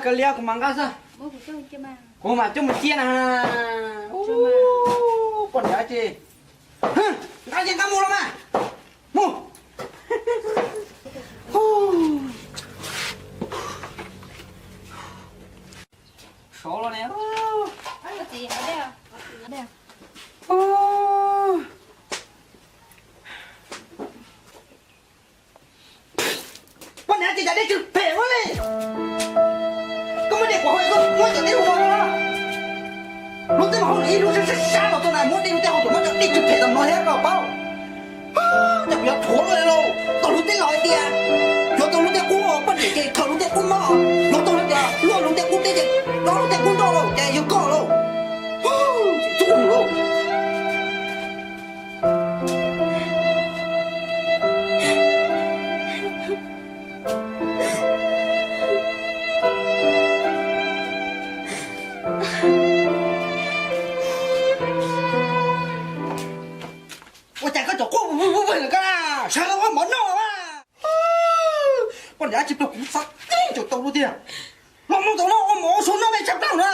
Kawg li, kuv mam nqa xwb. Kuv mam coj mus ciaj na. Poj niam dab tsi. Nqa ces nqa mus los mas. Mus. Sov los ne. Poj niam ces cas dej tsw phem ua li. Koj muab dej kuv haus, koj muab cov dej haus no. Luag tej mas haus ib lub sab sab los txog na, muab dej luag tej haus, muab cov dej tsw phem tam no thiab koj paub. Cas kuv yuav thuav luag lauj, tau luag tej laus hais tias, yuav tau luag tej qub poj niam ces khaws luag tej qub mob, yuav tau luag tias luag luag tej qub teb ces dob luag tej qub nroj lauj, ces yog koj lauj. Txuj lauj. Ua cas koj cov qub vwg vwg vwg lawm koj na, sawv los ua mov noj mas. Poj niam dab tsi plam kuv xav tib tsaus tau lub tiag. Los mus tau no ua mov ua suav noj me tshav plaws na.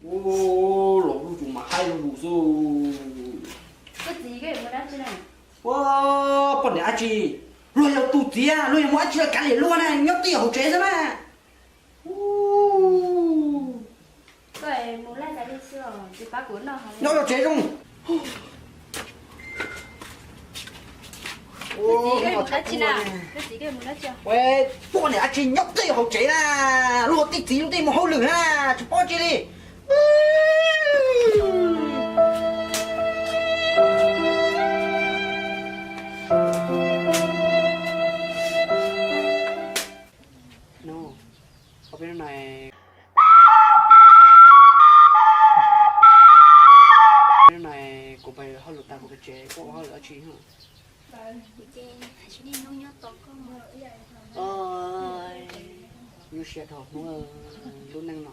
Ua los zuj zus mas haib zuj zus xwb. Ua, poj niam dab tsi, luag yog tus txiv, luag yog muaj dab tsi los kav liam luag na, nyob twj ywm hauv tsev xwb na. Nyob hauv tsev zoo. Poj niam dab tsi nyob twj ywm hauv tsev na, luag tej txiv luag tej mus hauj lwm na, tsis paub tsi li. Kuv pais hauj lwm tas kuv pais tsev, koj ua hauj lwm dab tsi? Nyuaj siab dhau hnub lub neej no.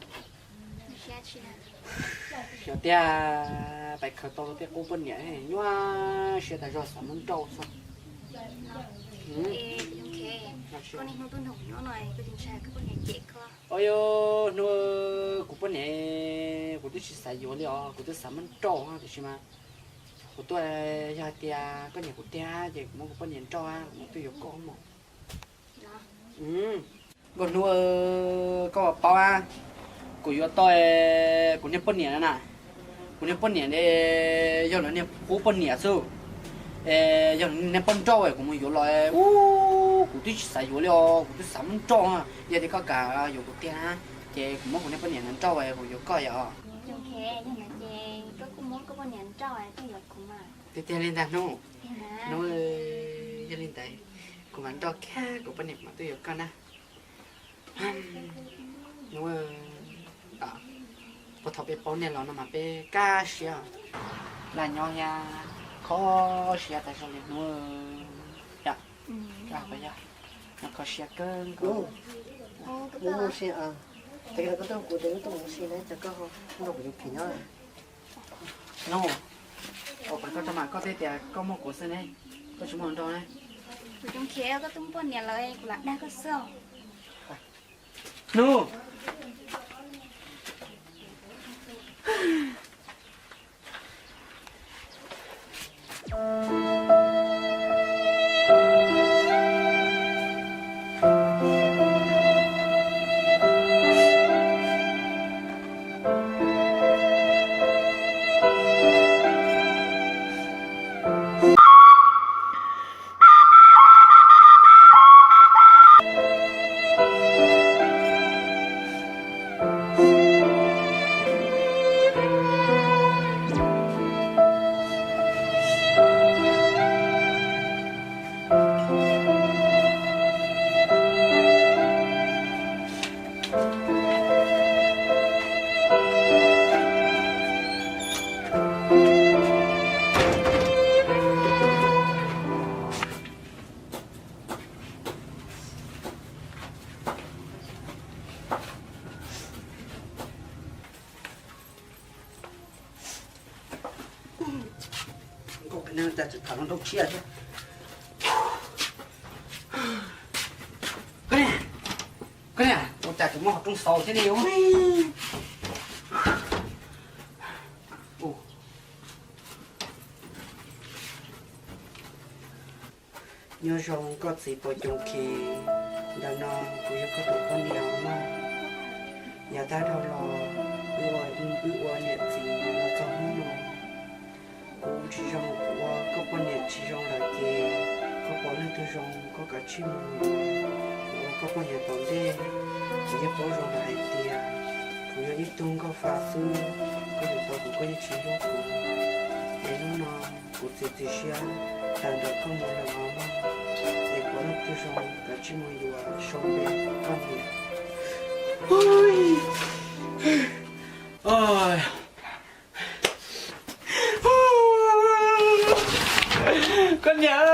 Xyov tiag, pais khaws tau luag tej qub poj niam nyuaj siab tas zog, xav muab nrauj xwb. Hnub kuv poj niam, kuv twb tsis xav yuav li os, kuv twb xav muab nrauj tiam sis mas kuv tuaj, yog hais tias koj nyiam kuv tiag ces kuv muab kuv poj niam nrauj, kuv muab tuaj yuav koj mog. Nkauj hnub, koj puas paub, kuv yuav tau kuv niag poj niam na, kuv niag poj niam ne, yog lawv niag qub poj niam xwb, yog niag poj nrauj kuv mus yuav los, kuv twb tsis xav yuav li os, kuv twb xav muab nrauj. Yog tias koj kam yuav kuv tiag na, ces kuv muab kuv niag poj niam no nrauj kuv yuav koj yom. Tiag tiag li ntag hnub. Hnub, yog li ntawd kuv mam nrauj kiag kuv poj niam mam tuaj yuav koj na. Hnub, puag thaum peb paub nej los no mas peb kaj siab, laj nyob thiab kho siab tas zog li hnub. Yog, kho siab kawg nkaus. Hnub, ua cas koj tso mam koj tej tias koj muaj kuv xwb ne, koj tsis muaj nrauj ne? Kuv zoo khiav koj twb muaj poj niam lawm, kuv lam dag koj xwb os. Hnub. Koj niam, ua cas tseem tham nrau tsiaj thiab? Koj niam, koj niam, ua cas tseem muaj qhov rooj xaus thiab ne? Nyob zoo koj txiv Pov Coom Khis, ntawm no kuv yog koj tus poj niam mog. Yav tag dhau los, wb ua, wb ua niam txiv los txog hnub no, kuv tsis zoo, kuv ua koj poj niam tsis zoo lawm ces koj pom leej twg zoo koj kav tsij mus yuav, kuv ua koj poj niam tom ntej, kuv yeej paub zoo lawm hais tias kuv yog ib tug nkauj fa xwb, koj yuav tau kuv koj yeej tsis hlub kuv. Es hnub no kuv txiav txim siab tawm ntawm koj mus lawm os mog, es pom leej twg zoo kav tsij mus yuav sau npe koj niam. Koj niam,